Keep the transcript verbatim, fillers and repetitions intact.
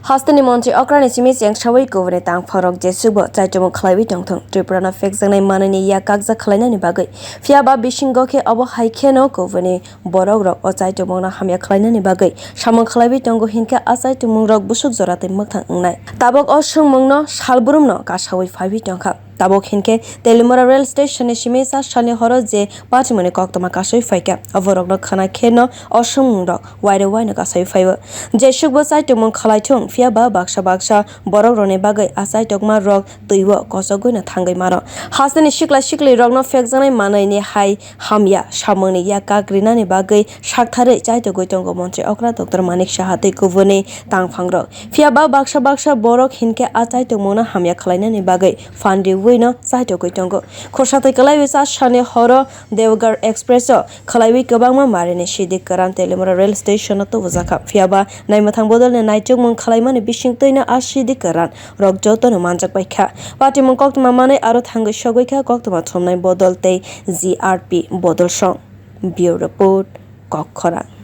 Hasteni montri okrani simi chengsawi kubuni tangphorok jesukbo chaitomung khlaiwi tongthung, Tripurano phekjaknai manwini yak kakjak khlainani bagwi. Phiyaba bisingo khe obo hai kheno kubuni borokrok o chaitomungno hamya khlainani bagwi samung khlaiwi tongo, hinkhe a chaitomungrok busuk jora tei mwkthang wngnai. Tabok o swngmungno salbrumno kasawi phaiwi tongkha. Tabok hinkhe Telimura rail station ni simi char salni horo je patimani koktwma kasui phaikha, aborokno khna kheno o swngmungrok waire waino kasui phaio. Jesukbo chaitomung khlai thung, phiyaba baksa baksa borokrokni bagwi a chaitokma rok twibo kochogwino thangwi mano. Hasteni sikla siklirokno phekjaknai manwini hai hamya samungni yak kak rinani bagwi saktharwi chaitogwi tongo montri okra Doctor Manik Saha tei kubuni tangphangrok. Phiyaba baksa baksa borok hinkhe a chaitokmungno hamya khlainani bagwi phan riwino chaitogwi tongo. Khorsa twi kwlaiwi char salni horo Deoghar Express o khlaiwi kwbangma marini sidi kwran Telimura rail station o tubujakha. Phiyaba naimwthang bodolni naitukmung khlaimani bisingtwino a sidi kwran rok jotono manjak bai kha. Patimung koktwma manwi aro thangwi sogwi kha koktwma thumnai bodol tei G R P bodol song. Bureau Report, Kokkhorang.